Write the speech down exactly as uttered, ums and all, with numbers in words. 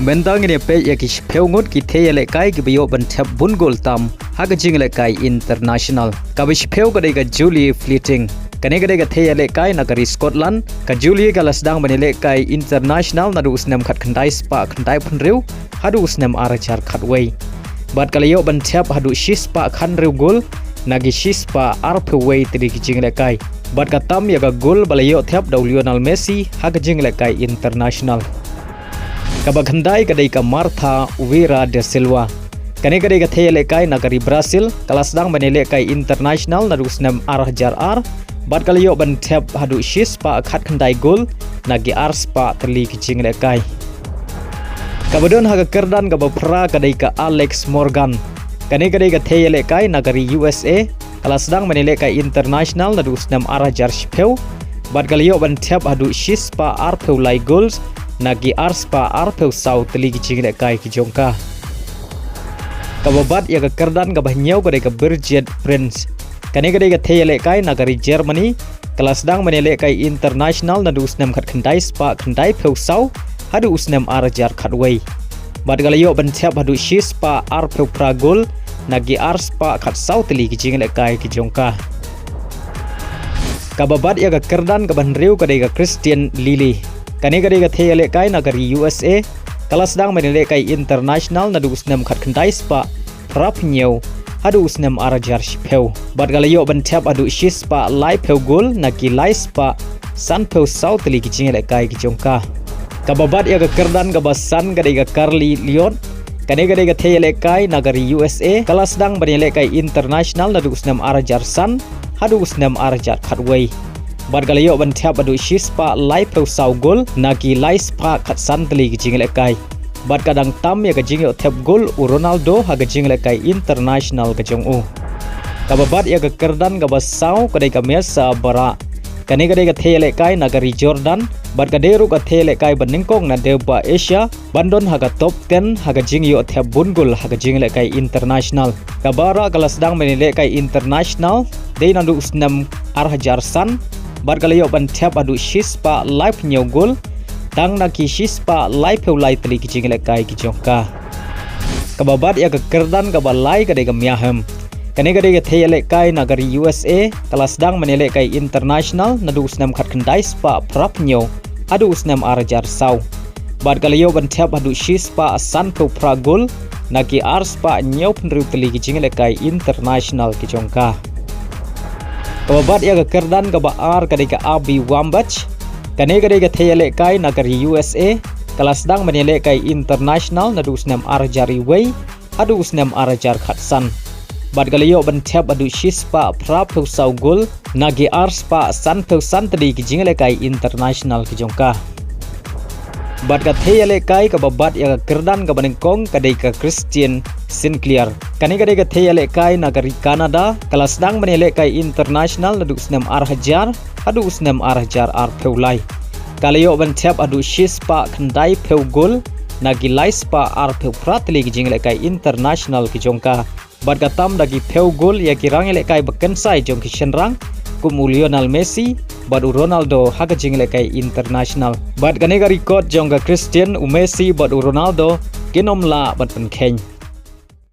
Mynta ngin ïa peit ïa ki shiphew ngut ki thei ïalehkai kiba ïoh ban thep bun gol tam ha ka jingïalehkai international. Kaba shiphew ka dei ka Julie Fleeting. Kane ka dei ka thei ïalehkai na ka ri Scotland. Ka Julie ka la sdang ban ïalehkai international naduh u snem khatkhyndai spah khyndai phew hynriew haduh u snem ar hajar khatwei. Bad ka la ïoh ban thep haduh shi spah khathynriew gol na ki shi spah arphew wei tylli ki jingïalehkai. Bad ka tam ïa ka gol ba la ïoh thep da u Lionel Messi ha ka jingïalehkai international. Kaba khyndai ka dei ka Marta Vieira da Silva. Kane ka dei ka thei ïalehkai na ka ri Brazil, ka la sdang ban ïalehkai international naduh u snem ar hajar ar, bad ka la ïoh ban thep haduh shi spah khatkhyndai gol na ki ar spah tylli ki jingïalehkai. Kaba don ha ka kyrdan kaba phra ka dei ka Alex Morgan. Kane ka dei ka thei ïalehkai na ka ri U S A, ka la sdang ban ïalehkai international naduh u snem ar hajar shiphew, bad ka la ïoh ban thep haduh shi spah arphew lai gols na ki ar spah arphew saw tylli ki jingïalehkai ki jong ka. Kaba bat ïa ka kyrdan kaba hynñiew ka dei ka Birgit Prinz. Kane ka dei ka thei ïalehkai na ka ri Germany, ka la sdang ban ïalehkai international naduh u snem khatkhyndai spah khyndaiphew saw haduh u snem ar hajar khatwei. Bad ka la ïoh ban thep haduh shi spah arphew phra gol na ki ar spah khatsaw tylli ki jingïalehkai ki jong ka. Kaba bat ïa ka kyrdan kaba hynriew ka dei ka Kristine Lilli. Kane ka dei ka thei ïalehkai na ka ri U S A, ka la sdang ban ïalehkai international naduh u snem khatkhyndai spah phra phew hynñiew haduh u snem ar hajar shiphew. Bad ka la ïoh ban thep haduh shi spah laiphew gol na ki lai spah sanphew saw tylli ki jingïalehkai ki jong ka. Kaba bat ïa ka kyrdan kaba san ka dei ka Carli Lloyd. Kane ka dei ka thei ïalehkai na ka ri U S A, ka la sdang ban ïalehkai international naduh u snem ar hajar san haduh u snem ar hajar khatwei. Bad ka la ïoh ban thep haduh shi spah laiphew saw gol na ki lai spah khatsan tylli ki jingïalehkai. Bad ka dang tam ïa ka jingïoh thep gol u Ronaldo ha ka jingïalehkai international ka jong u. Kaba bat ïa ka kyrdan kaba saw ka dei ka Mesa Barra. Kane ka dei ka thei ïalehkai na ka ri Jordan, bad ka dei ruh ka thei ïalehkai ba nyngkong na dewbah Asia ban don ha ka top ten ha ka jingïoh thep bun gol ha ka jingïalehkai international. Ka Barra ka la sdang ban ïalehkai international dei naduh u snem ar hajar san, bad ka la ïoh ban thep haduh shi spah laiphew hynñiew gol tang na ki shi spah laiphew lai tylli ki jingïalehkai ki jong ka. Kaba bat ïa ka kyrdan kaba lai ka dei ka Mia Hamm. Kane ka dei ka thei ïalehkai na ka ri U S A, ka la sdang ban ïalehkai international naduh u snem khatkhyndai spah phra phew hynñiew haduh u snem ar hajar saw. Bad ka la ïoh ban thep haduh shi spah sanphew phra gol na ki ar spah hynñiewphew hynriew tylli ki jingïalehkai international ki jong ka. Kaba bat ïa ka kyrdan kaba ar ka dei ka Abby Wambach. Kane ka dei ka thei ïalehkai na ka ri U S A, ka la sdang ban ïalehkai international naduh u snem ar hajar wei haduh u snem ar hajar khatsan. Bad ka la ïoh ban thep haduh shi spah phra phew saw gol na ki ar spah sanphew san tylli ki jingïalehkai international ki jong ka. Bad ka thei ïalehkai kaba bat ïa ka kyrdan kaba nyngkong ka dei ka Christian Sinclair. Kane ka dei ka thei ïalehkai na ka ri Canada, ka la sdang ban ïalehkai international naduh u snem ar hajar haduh u snem ar hajar arphew lai. Ka la ïoh ban thep haduh shi spah khyndaiphew gol na ki lai spah arphew phra tylli ki jingïalehkai international ki jong ka. Bad ka tam da ki phew gol ïa ki rangïalehkai ba kynsai jong ki shynrang kum u Lionel Messi bad u Ronaldo ha ka jingïalehkai international. Bad kane ka record jong ka Christian, u Messi bad u Ronaldo kin ym lah ban pynkheiñ.